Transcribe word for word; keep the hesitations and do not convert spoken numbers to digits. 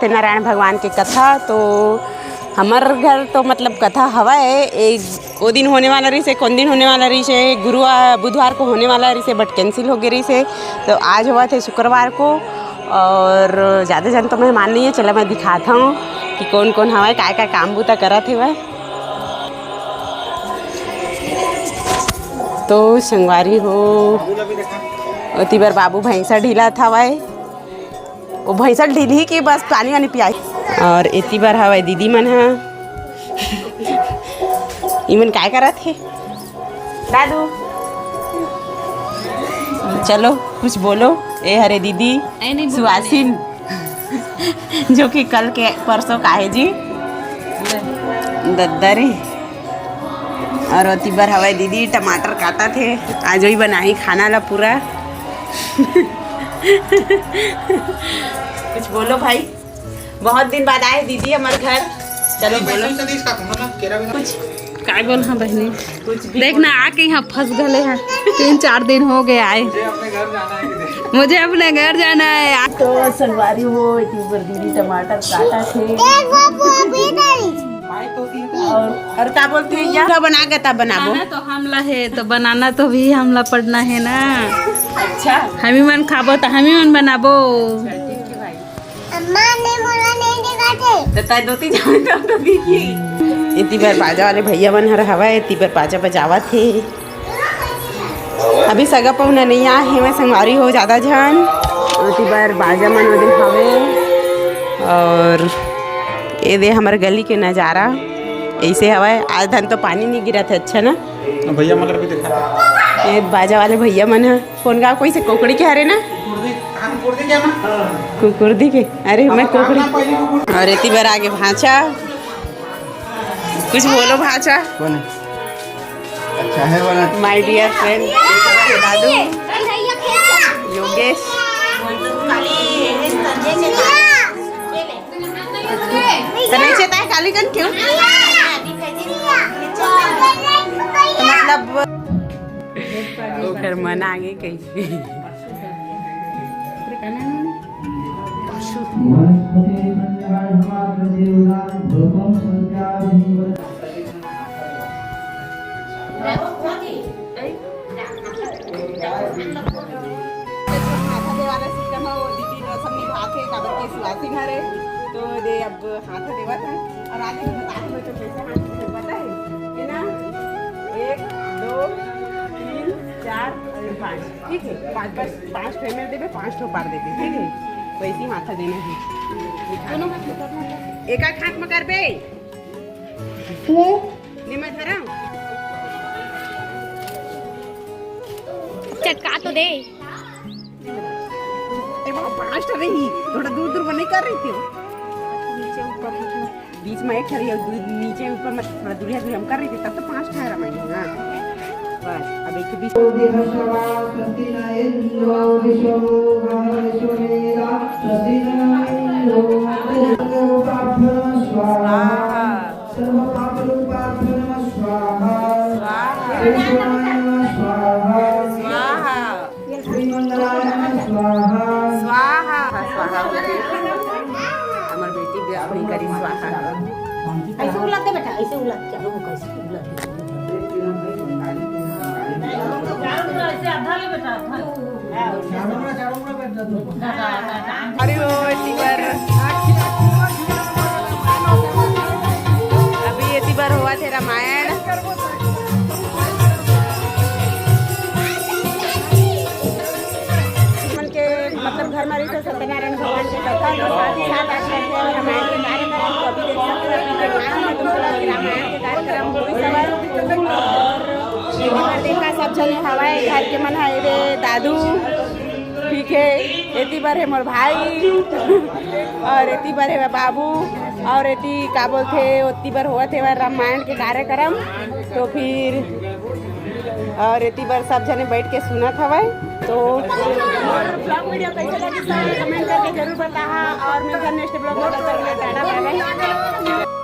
सत्यनारायण भगवान के कथा। तो हमर घर तो मतलब कथा हवय, एक वो दिन होने वाला रहिसे, कौन दिन होने वाला रहिसे, गुरुवार बुधवार को होने वाला रहिसे, but cancel हो गए रहिसे। तो आज होवत हे शुक्रवार को, और ज़्यादा जन तो मेहमान नहीं है। चला मैं दिखात हूँ कि कौन कौन हवय, काय काय काम बूता करत हेवय। तो संगवारी हो, ओती बर बाबू भैंसा ढीलत हवय। वो भैंसा ढीलही कि बस पानी वानी पियाई। और एती बर हवय दीदी मन ह। इमन काय करत हे दादू? चलो कुछ बोलो। ए हरे दीदी सुहासिन, जो कि कल के परसों का हे जी दद्दा रे। और ओती बर हवय दीदी टमाटर काटत हे। आज वही बनाही खाना ला पूरा। कुछ बोलो भाई, बहुत दिन बाद आए दीदी हमर घर। चलो बोलो कुछ। काय बोल, हाँ बहनी, कुछ भी देखना बोलो। आके यहाँ फंस गले हैं। तीन चार दिन हो गए आए। मुझे अपने घर जाना है। तो संगवारी हो, एक बार दीदी टमाटर काटत हे। और, और का बोलथे, या बना के तब बनाबो। खाना तो हमला है, तो बनाना तो भी हमला पड़ना है ना। अच्छा। हमी मन खाबो तो हमी मन बनाबो। अम्मा ने मोला नहीं दिखाते। तो तय दोती जावे तब तो देखी। एती बर बाजा वाले भैया मन हर हवय, एती बर बाजा बजावत हे। अभी सगा पहुना नहीं आए हे, मैं संगवारी हो ज्यादा झन। एती बर बाजा मन ओदे हवे। और ये दे हमर गली के नजारा ऐसे हवय। आज धन तो पानी नहीं गिरत हे, अच्छा ना? भैया मगर भी दिखा। ये बाजा वाले भैया मन ह। कौन गाँव कोई से कोकड़ी के हरे ना? कुकुरदी के ना? कुकुरदी के? अरे मैं कोकड़ी। और एती बर आगे भांचा। कुछ बोलो भांचा। कौन है? अच्छा है वाला। My dear friend, दादू, योगेश। तो नहीं चेता है काली कन क्यों? मतलब ओकर मन आगे कइसे। हाथ देवाला system है, वो दीदी ने सब निभाते, काबर के सुहासिन हरे, तो दे अब हाथ देवत है। और आगे भी बता दो, तो कैसे हाथ देते, पता है? ये ना, एक, दो, तीन, चार और पाँच, ठीक है? पाँच, बस पाँच ठो में देबे, पाँच ठो पार देबे, ठीक है? वैसे ही हाथ देना है। दोनों हाथ में करना है। एक आध हाथ में करबे। निमा धरा। चटका तो दे। ए बाबा, पाँच ठो रही, थोड़ा दूर दूर में नहीं कर रही थी। नीचे ऊपर मतलब, बीच में एक ठो रही, दू-, नीचे ऊपर मत, थोड़ा दूरिया दूरिया हम कर रही थी, तब तो पाँच ठो रहा मैंने, हाँ। बस, अब एक बीच। स्वस्ति न इंद्रो विश्वरूपः विश्ववेदा, स्वस्ति न इंद्रो सर्वपाप स्वाहा। सर्वपाप रूपाभ्यो नमः स्वाहा। स्वाहा। कृष्णाय नमः स्वाहा। स्वाहा। श्रीमंगलाय नमः स्वाहा। स्वाहा। स्वाहा। हमर बेटी भी अपनी करी स्वाहा। ऐसे उलट दे बेटा, ऐसे उलट, चलो, वो कैसे उलट दे। अरे ओ, एती बर, अभी एती बर होवत हे रामायण। मन के मतलब घर में रहिथे सत्यनारायण भगवान के कथा, तो साथ ही साथ आज करथे रामायण के कार्यक्रम। तो अभी देख सकते हो, अभी के time में तुम लोग रामायण के कार्यक्रम होई सवाल। और देखा सब झने हवय, घर के मन हवे, दादू, ठीक है, एती बर हे मोर भाई और एती बर हे बाबू और एती का बोलथे, ओती बर होवत हे रामायण के कार्यक्रम। तो फिर और एती बर सब झने बैठ के सुनत हवय। तो vlog video कैसे लगी सब comment करके जरूर बताहा और मिलता next vlog में, तब तक के लिए टाटा bye bye।